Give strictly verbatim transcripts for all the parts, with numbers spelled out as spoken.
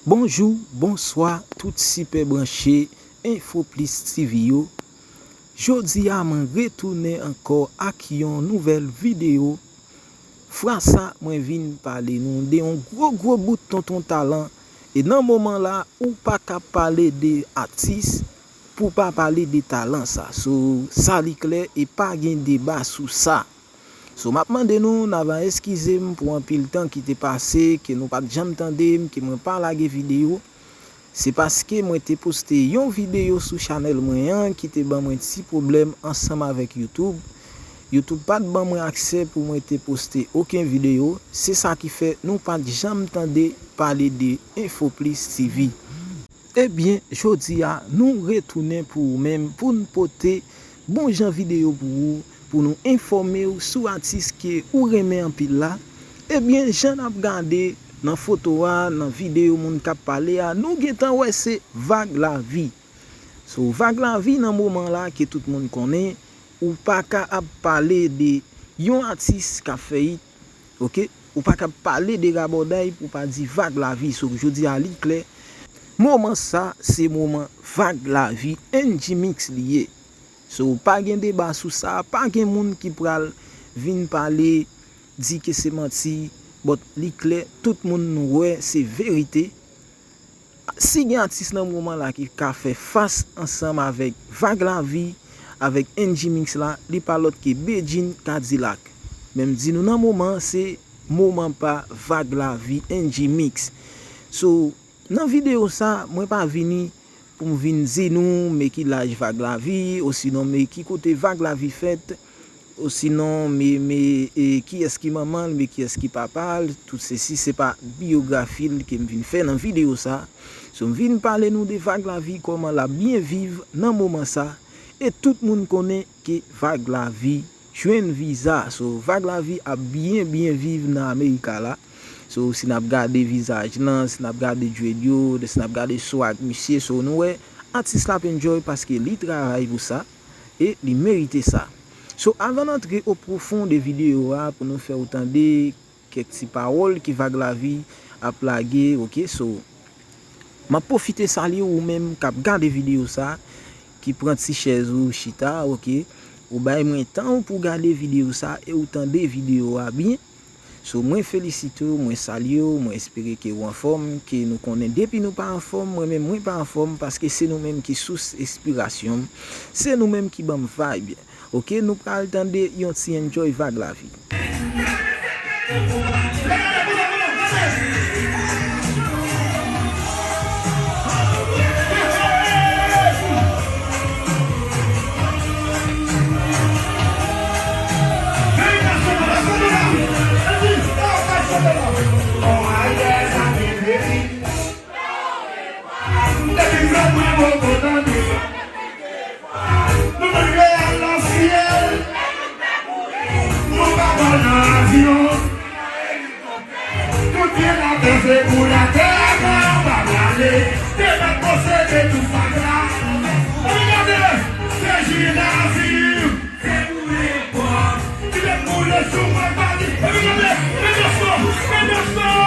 Bonjou, bonswa, tout sipè branche Info Plus T V yo. Jodi a, mwen retounen ankò ak yon nouvèl videyo. Fwa sa, mwen vin pale nou de yon gwo, gwo bout tonton talan. E nan moman la, ou pa ka pale de atis pou pa pale de talan sa. So, sa li klè e pa gen deba sou sa. So, m ap mande nou, n a va eskize m pou anpil tan ki te pase, ke nou pa t janm tande m, ke mwen pa lage videyo. Se paske mwen te poste yon videyo sou chanèl mwen an ki te ban mwen ti pwoblèm ansanm avèk YouTube. YouTube pa t ban mwen aksè pou mwen te poste okenn videyo. Se sa ki fè nou pa t janm tande pale de Info Plus T V. Ebyen, jodi a, nou retounen pou ou menm, pou n pote bon jan videyo pou ou, pou nou enfòme w sou atis ke ou renmen anpil la. Ebyen, jan n ap gade nan foto a, nan videyo moun k ap pale a, nou gentan wè se Vag Lavi. So, Vag Lavi nan moman la ke tout moun konnen, ou pa ka ap pale de yon atis k ap fè hit, oke? Ou pa ka ap pale de rabòday pou pa di Vag Lavi. So, jodi a li klè. Moman sa, se moman Vag Lavi N G Mix li ye. So, pa gen deba sou sa, pa gen moun ki pral vin pale, di ke se manti, but li klè, tout moun nou wè, se verite. Si gen atis nan moman la ki ka fè fas ansanm avèk Vag Lavi, avèk N G Mix la, li pa lòt ke Bedjine Kadilak. Men m di nou nan moman an, se moman pa Vag Lavi N G Mix. So, nan videyo sa, mwen pa vini pou m vin di nou men ki laj Vag Lavi, osinon men ki kote Vag Lavi fèt, osinon men, men, e, kiyès ki manman l, men kiyès ki papa l, tout sesi, se pa biyografi l ke m vin fè nan videyo sa. So, m vin pale nou de Vag Lavi, kòman l ap byen viv nan moman sa. E tout moun konnen ke Vag Lavi jwenn viza. So, Vag Lavi ap byen, byen viv nan Amerika la. So, si n ap gade vizaj lan, si n ap gade dread yo, si n ap gade swag misye, so, nou wè, atis la ap enjoy paske li travay pou sa. E li merite sa. So, avan n antre o pwofon de videyo a pou nou fè w tande kèk ti pawòl ke Vag Lavi ap lage, oke? So, m ap pwofite salye ou menm k ap gade videyo sa, ki pran ti chèz ou chita, oke? Ou bay mwen tan ou pou gade videyo sa e ou tande videyo a byen. So, mwen felisite w, mwen salye w, mwen espere ke w anfòm, ke nou konnen depi nou pa anfòm, mwen menm mwen pa anfòm, paske se nou menm ki sous enspirasyon m, se nou menm ki ban m vibe. Oke, nou pral tande yon ti enjoy Vag Lavi. Nou rive a lansye, nou pa pran nan avyon. Tout pye n ap danse pou latè a pa prale. Te mèt posede tout sa la. Ann gade, se Jinazi. Se pou nenpòt. Ki vle boule sou mwen, pa di. Ann gade, men gason, men gason.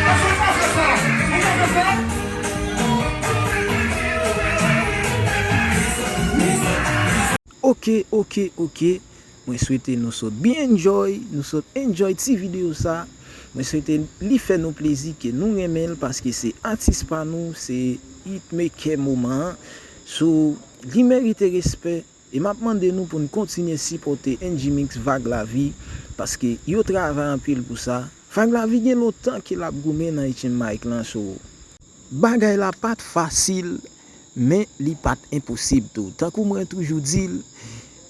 Pase, pase sa, pase sa. Oke, oke, oke. Mwen swete nou sot byen enjoy, nou sot enjoy ti videyo sa. Mwen swete li fè nou plezi, ke nou renmen l, paske se atis pa nou, se hitmaker moman an. So, li merite respè. E m ap mande nou pou n kontinye sipòte N G Mix Vag Lavi, paske yo travay anpil pou sa. Vag Lavi gen lontan ke l ap goumen nan H M Mic lan, so bagay la pa t fasil, men li pa t enposib tou. Tankou mwen toujou di l,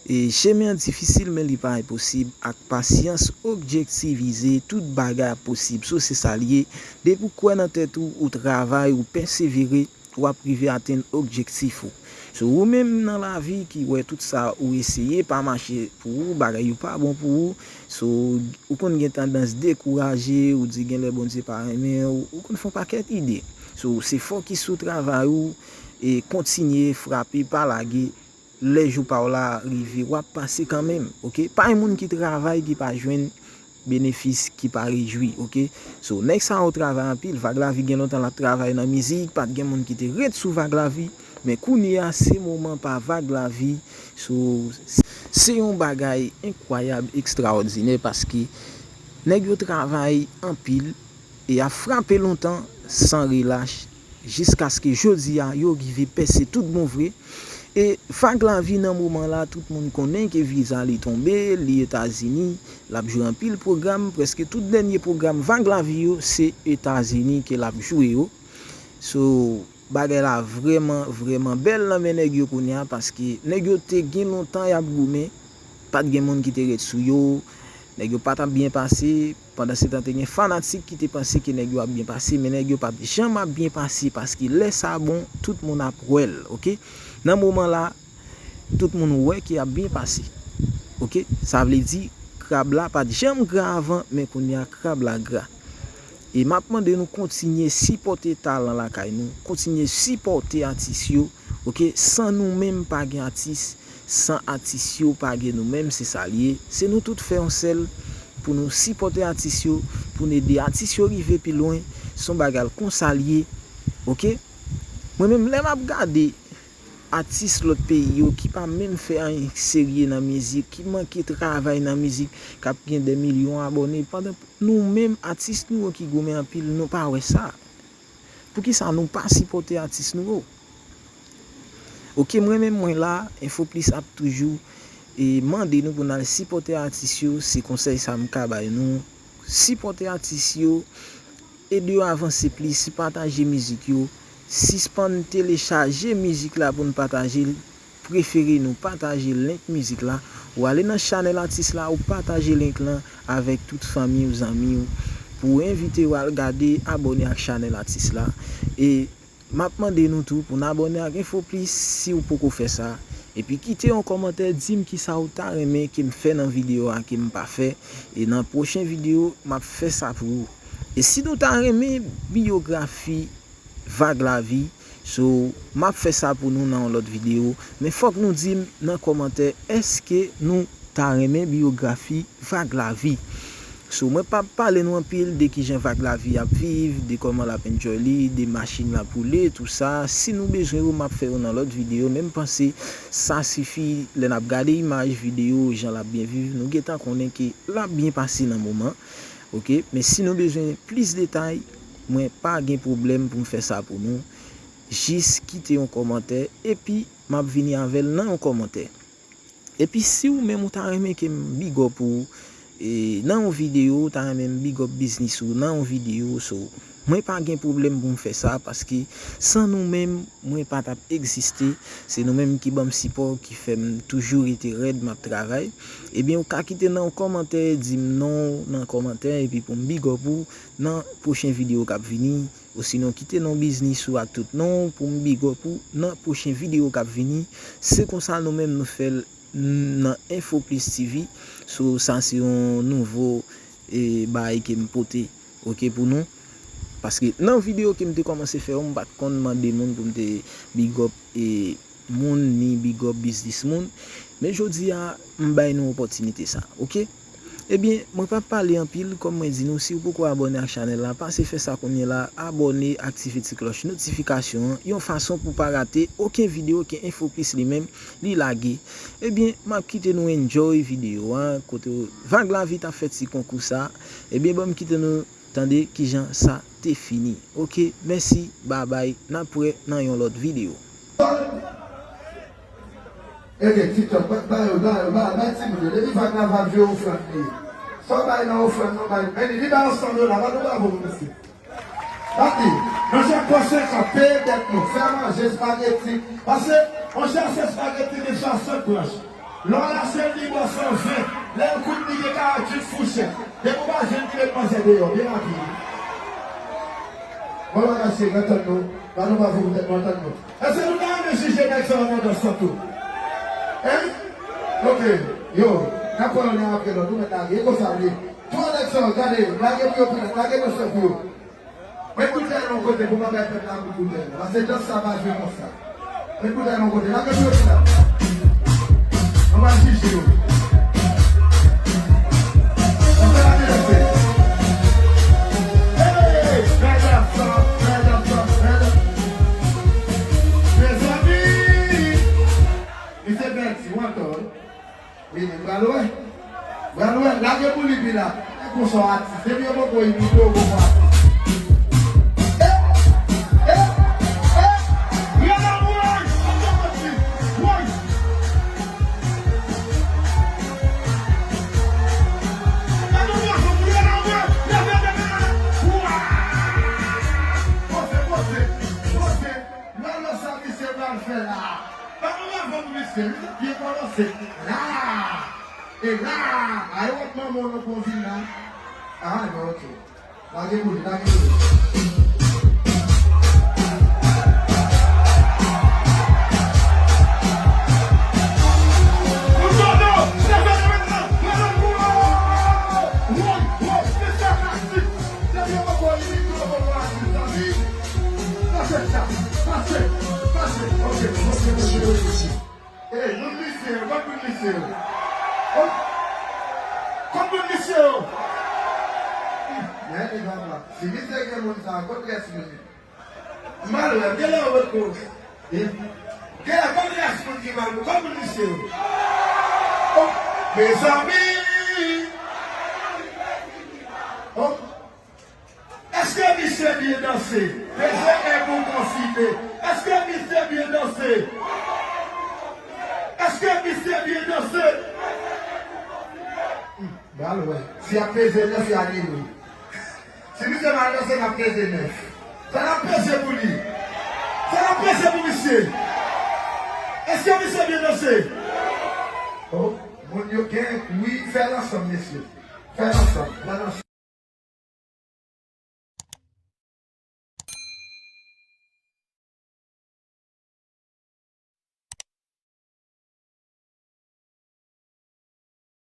e, chemen an difisil, men li pa enposib. Ak pasyans, objektivize, tout bagay ap posib. So, se sa l ye. Depi w kwè nan tèt ou, ou travay, ou pèsevere, w ap rive atenn objektif ou. So, ou menm nan lavi ki wè tout sa ou eseye pa mache pou ou, bagay yo pa bon pou ou, so, ou konn gen tandans dekouraje, ou di genlè Bondye pa renmen w, ou konn fè yon pakèt ide. So, se fokis sou travay ou e kontinye frape, pa lage. Lè jou pa w la rive, w ap pase kanmenm, oke? Pa gen moun ki travay ki pa jwenn benefis ki pa rejwi, oke? So, nèg sa yo travay anpil. Vag Lavi gen lontan l ap travay nan mizik, pa t gen moun ki te ret sou Vag Lavi, men kounye a se moman pa Vag Lavi. So, se yon bagay enkwayab, ekstraòdinè, paske nèg yo travay anpil e ap frape lontan san relach, jiskaske jodi a yo rive pèse tout bon vre. E Vag Lavi nan moman la, tout moun konnen ke viza li tonbe, li Etazini, l ap jwe anpil pwogram, prèske tout dènye pwogram Vag Lavi yo, se Etazini ke l ap jwe yo. So, bagay la vrèman, vrèman bèl nan men nèg yo kounye a, paske nèg yo te gen lontan y ap goumen, pa t gen moun ki te ret sou yo, nèg yo pa t ap byen pase, pandan se tan te gen fanatik ki te panse ke nèg yo ap byen pase, men nèg yo p ap janm ap byen pase, paske lè sa bon, tout moun ap wè l, oke? Nan moman la, tout moun wè ke ap byen pase, oke? Sa vle di, krab la pa t janm gra avan, men kounye a krab la gra. E m ap mande nou kontinye sipòte talan lakay nou, kontinye sipòte atis yo, oke? San nou menm pa gen atis, san atis yo pa gen nou menm, se sa l ye. Se nou tout fè yon sèl pou nou sipòte atis yo, pou n ede atis yo rive pi lwen. Se yon bagay konsa l ye, oke? Mwen menm, lè m ap gade atis lòt peyi yo ki pa menm fè anyen serye nan mizik, ki manke travay nan mizik, k ap gen dè milyon abòne, pandan nou menm atis nou yo ki goumen anpil, nou pa wè sa. Poukisa nou pa sipòte atis nou yo? Oke, mwen menm mwen la, Enfoplis ap toujou e mande nou pou n al sipòte atis yo, se konsèy sa m ka bay nou. Sipòte atis yo, ede yo avanse plis, pataje mizik yo, sispann telechaje mizik la pou n pataje l, prefere nou pataje link mizik la, ou ale nan chanèl atis la, ou pataje link lan avèk tout fanmi w, zanmi w, pou envite yo al gade, abòne ak chanèl atis la. E m ap mande nou tou pou n abòne ak Enfoplis si w poko fè sa. Epi kite yon kòmantè, di m kisa w ta renmen ke m fè nan videyo a ke m pa fè. E nan pwochen videyo, m ap fè sa pou ou. E si nou ta renmen biyografi Vag Lavi, so, m ap fè sa pou nou nan yon lòt videyo. Men fòk nou di m nan kòmantè, èske nou ta renmen biyografi Vag Lavi? So, mwen p ap pale nou anpil de kijan Vag Lavi ap viv, de kòman l ap enjoy li, de machin l ap woule, tou sa. Si nou bezwen yo, m ap fè yo nan lòt videyo, men m panse sa sifi lè n ap gade imaj videyo, jan l ap byen viv, nou gentan konnen ke l ap byen pase nan moman. Oke, men si nou bezwen plis detay, mwen pa gen pwoblèm pou m fè sa pou nou. Jis kite yon kòmantè, epi m ap vini avè l nan yon kòmantè. Epi si w menm ou ta renmen ke m big up ou, e, nan yon videyo, ou ta renmen m big up biznis ou nan yon videyo, so, mwen pa gen pwoblèm pou m fè sa, paske san nou menm, mwen pa t ap egziste. Se nou menm ki ban m sipò, ki fè m toujou rete rèd, m ap travay. Ebyen, ou ka kite nan yon kòmantè, di m non w nan kòmantè, epi pou m big up ou nan pwochen videyo k ap vini. Osinon, kite non biznis ou ak tout non w pou m big up ou nan pwochen videyo k ap vini. Se konsa nou menm nou fè l nan Enfoplis T V. So, sa se yon nouvo, e, bagay ke m pote, oke, pou nou. Paske nan videyo ke m te kòmanse fè yo, m pa t konn mande moun pou m te big up, e, moun, ni big up biznis moun. Men jodi a, m bay nou opòtinite sa, oke? Ebyen, mwen p ap pale anpil, kòm mwen di nou, si w poko abòne ak chanèl la, pase fè sa kounye la, abòne, aktive ti klòch notifikasyon an, yon fason pou w pa rate okenn videyo ke Enfoplis li menm li lage. Ebyen, m ap kite nou enjoy videyo a, kote Vag Lavi t ap fè ti konkou sa. Ebyen, ban m kite nou tande kijan sa te fini. Oke, mèsi, babay, n ap wè nan yon lòt videyo. Ede TikTok, ba, ba yo, ba yo, ba, ba timoun yo. Depi Vag la, Vag jwe ofrann li. Sa w bay nan ofrann, nou bay. Men li, li bay yon san dola, ba nou bravo pou misye. Bati, monchè, pran senkant, peye dèt nou, fè manje, espageti. Pase, monchè, se espageti gen swasant branch. Lè w lache l, li ba w san ven. Lè l kout, li gen karanntuit fouchèt. Depi w pa jwenn, li met manzè deyò, byen rapid. Bon bagay, cheri, antann nou. Ba nou bravo poutèt nou, antann nou. Èske nou ta renmen jije nèg sa yo nan dans lan tou? Hein? Oke. Yo, n ap pran youn apre lòt, nou mèt lage, e konsa l ye. Twa nèg sa yo, gade, lage pou yo, pilat, lage dans lan pou yo. Met boutèy nan yon kote pou m bay pèp la kout boutèy la. Paske dans sa pa jwe konsa. Met boutèy nan yon kote. Lage pou yo, pilat. Ann al jije yo. Ann fè lage dans. Konsa w atis. Depi yo poko imite w, poko atis. Eh, eh, eh. Rele woy, woy, woy. Gade yon gason pou rele woy. Leve, leve, leve. Wa! Poze, poze, poze. Lòlò sa misye pral fè la. Pa nou leve pou misye. Misye byen pwononse. La! E la, ay wòt manman w nan konvina. Ah, non, ok. Lage pou li, lage pou li. Pase, pase, pase. Ok, ok, ok, ok. Ey, moun misye yo, kot moun misye yo? Kot, kot moun misye yo? Mèt e papa. Si misye gen moun sa, kot rès moun yo? M al wè, genlè yo ret kou. Genlè, kot rès moun ki mal, kot moun misye yo? Oh, mezanmi! Oh. Èske misye byen danse? Peze en pou konfime. Èske misye byen danse? Èske misye byen danse? Hmm, ba l wè. Si y ap peze nèf, y a li wi. Si misye mal danse, n ap peze nèf. Sa n ap peze pou li? Sa n ap peze pou misye? Èske misye byen danse? Oh, moun yo gen, wi, fè l ansanm, mesye. Fè l ansanm, fè l ansanm.